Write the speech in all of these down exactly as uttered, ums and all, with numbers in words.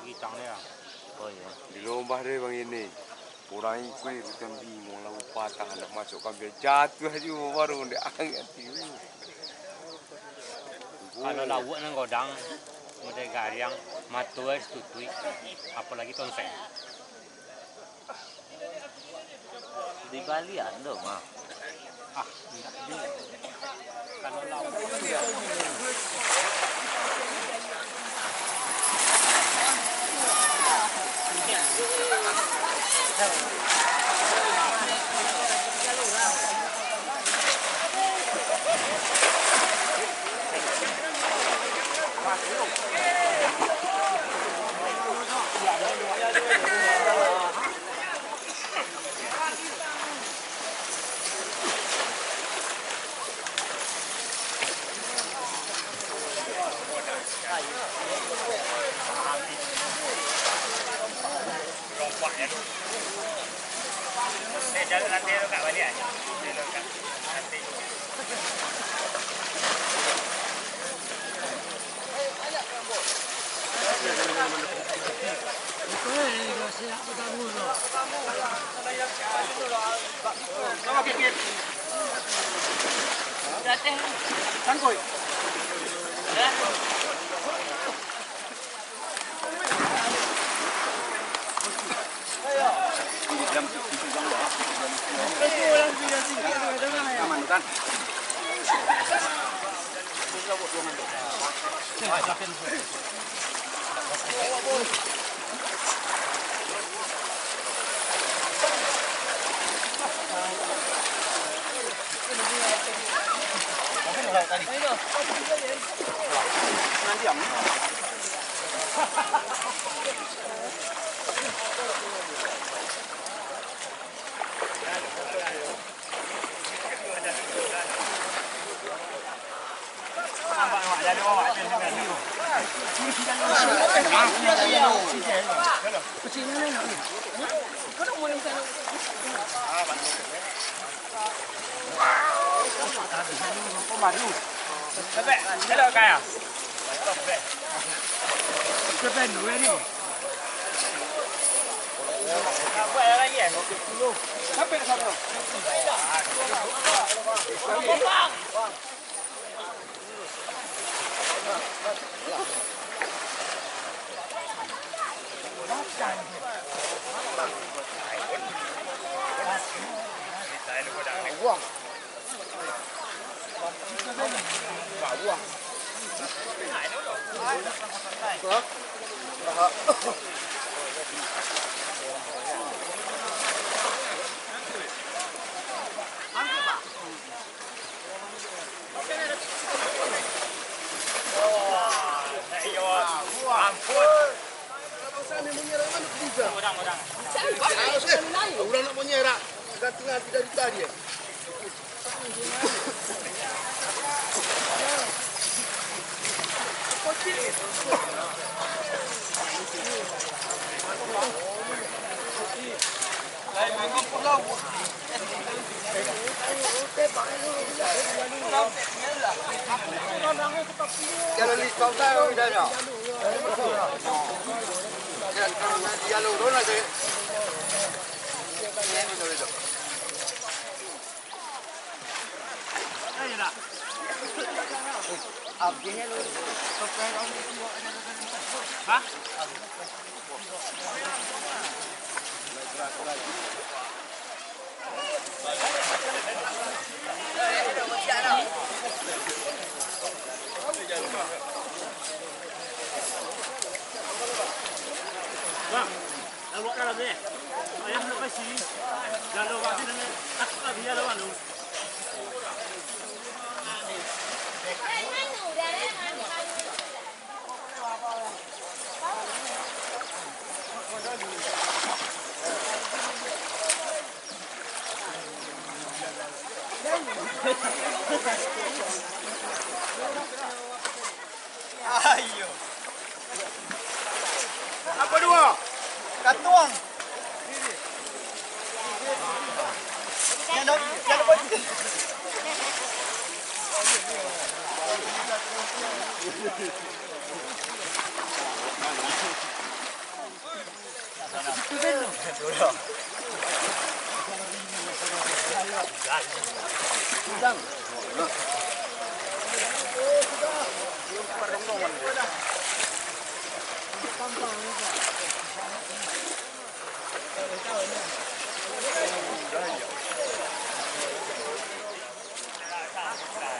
Gitang dia. Oh, iyo. Di lomba deh bangini. Urang ikuik, urang bingung lah, patah nak masuk kambia, jatuah juo baru ndak angek ati. Kalau lauak nan godang, model gariang, mato ais tutuik, apolai tonseng. Di Balian tu mah. Ah, indak juo. Kalau lauak. Urang nak monyerak, ganti-ganti dari tadi, eh. Ayo. Apa dua? Katuang. Yang dah, yang dah.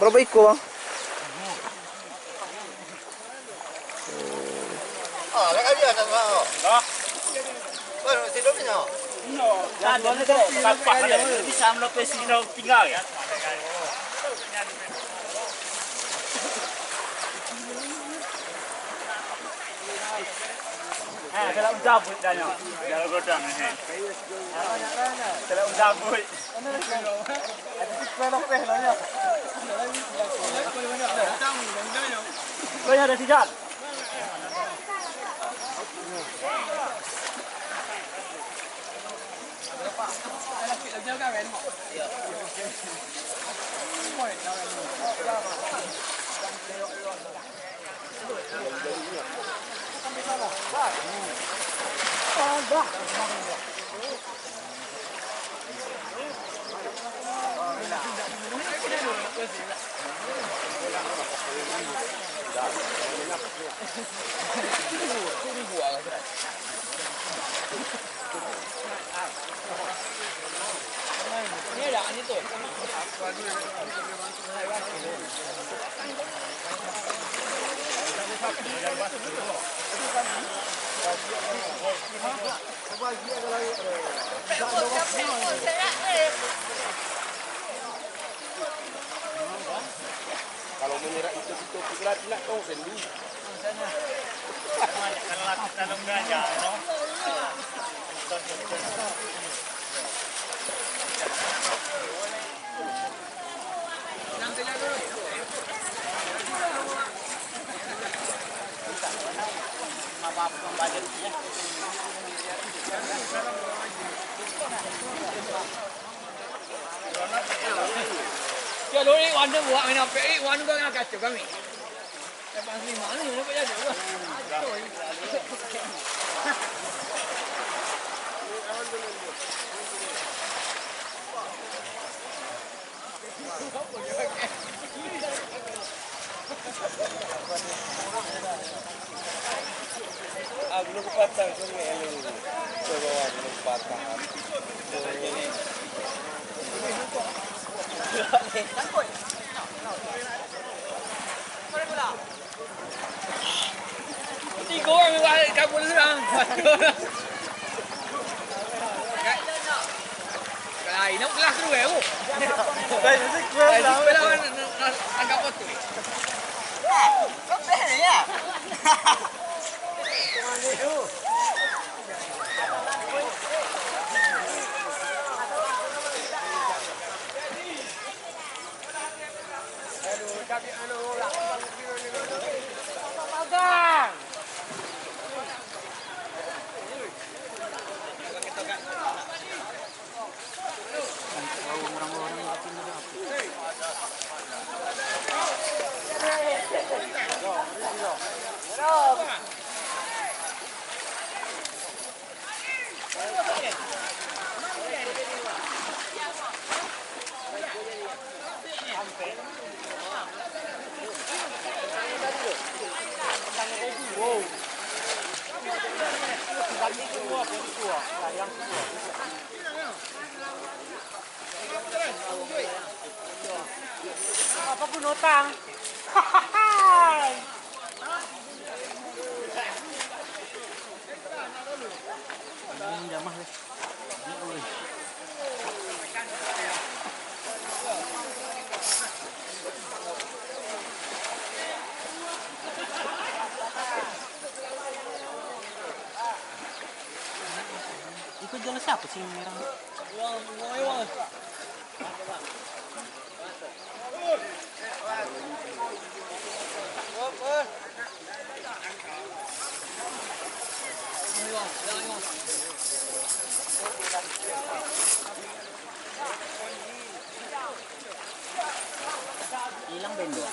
Berapa ekor, Bang? Ah, nak kali ah, tak tahu. Dah. Baru sidok ni, no? No. Sampah ni, bisa melopesi no tinggal ya. Eh, kalau udah buat dah, no. Kalau godang, eh. Kalau udah buat. Kau yang ada sijar. Kalau manyerak itu, itu, itu, nak, nak, tong, sendu. Ya, dulu ni, wanda buat main apa? Eh, wanda buat dengan kacau kami. Lepas lima ni, nampak jadi apa? Ah, belum patah sungai lu. Coba belum patah. Tigo urang balik kabun surang. Kalau air nak kelas tu, eh, oh. Kelas tu, kelas tu. Anggap foto. Apa pun utang. Ini jamah, weh. Itu jalan siapa sih yang merah? Hilang bendo.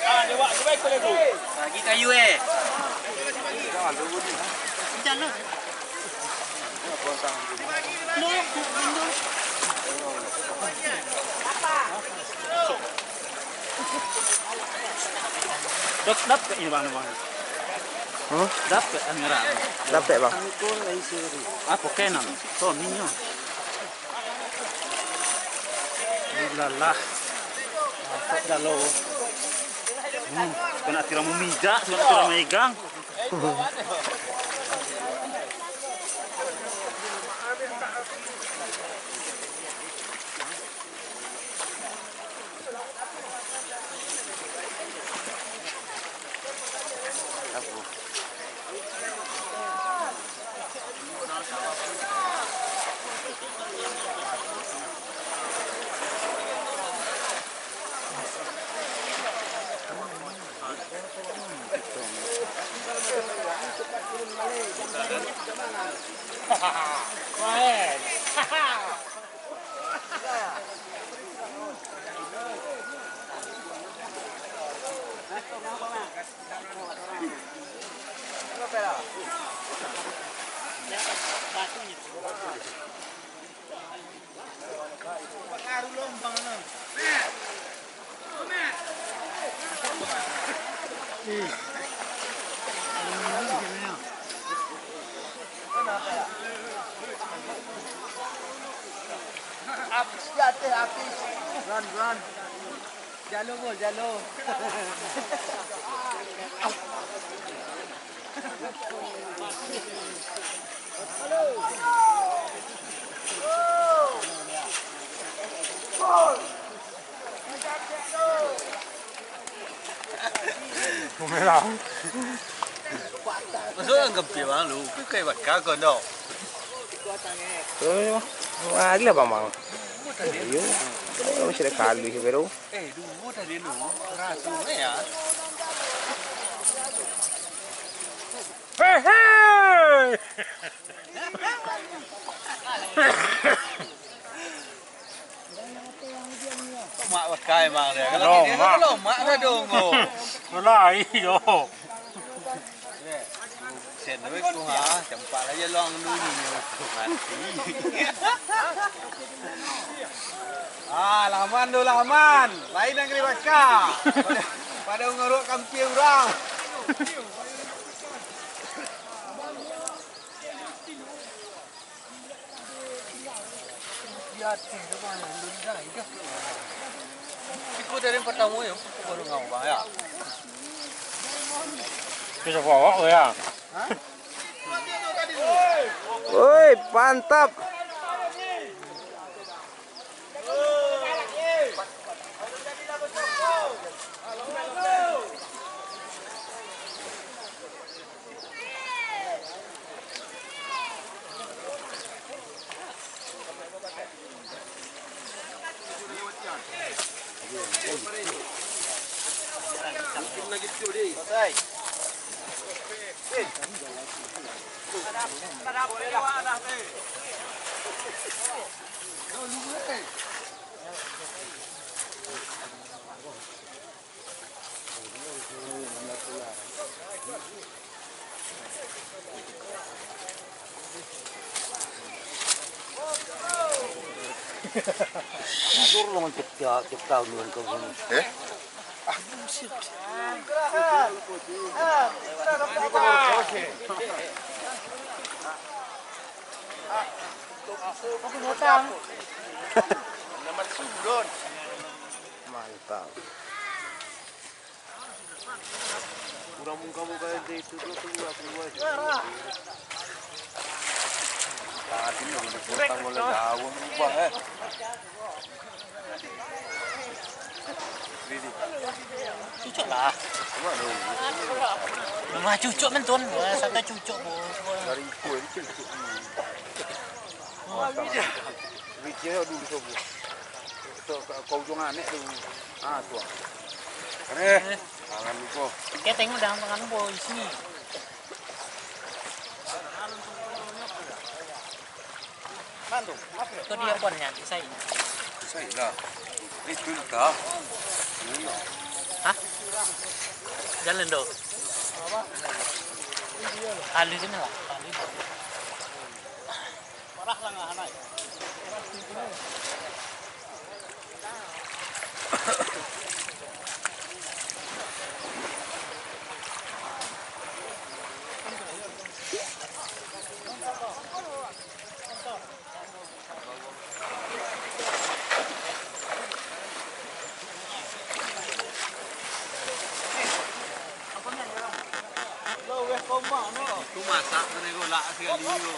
Bagi kayu, eh. Dap-, dapek ini, Bang, Bang. Hmm? Dapek kamera. Dapek, Bang. Apo kenan? Sony-nyo. Ilalah. Masuk jalo. Hmm, kena tiram mamijak, kena tiram maigang. Habis, ya, teh, habis. Run, run. Jalo, Bos, jalo. Masuk dalam kampia, Bang, lu. Kau kayak bakal kau, dok. Tuh, mari lah, Bang, Bang. Iyo. Masih ada kalu sih, bro. Eh, dulu tadi lu, rasu ya. Hehe. Lomak bakai emang dia. Kalau tidak, lomak. Lomak dah dong, oh. Alah, iyo. Sen, weh, ku, ha, campak aja luang dulu ni, mati. Ah, laman tu, laman. Lain nagari baka. Pada, pada ngorok kampia urang. Iko dari yang pertama ya, baru ngau, Bang, ya. Bisa bawa, ya. Woi, mantap. Adur lo cipta, cipta ulun kau ni. Eh? Ah, buset. Mantap. Urang muka-muka ente itu tu keluar, keluar. Tadi yang dipotong oleh daun rubah, eh. Cucuk lah. Rumah cucuk mentun. Satu cucuk, bos. Dari ikut itu cucuk. Biji dulu sobo. Kau ujung anek tu. Ah, tu. Aneh. Tangan luko. Oke, tengok dalam tangan boy sini. Itu dia ponnya, kisah ini. Kisah ini lah. Itu entah. Hah? Jalan dok. Halus sini lah. Halus. Tu masak tu nego lak sekali tu.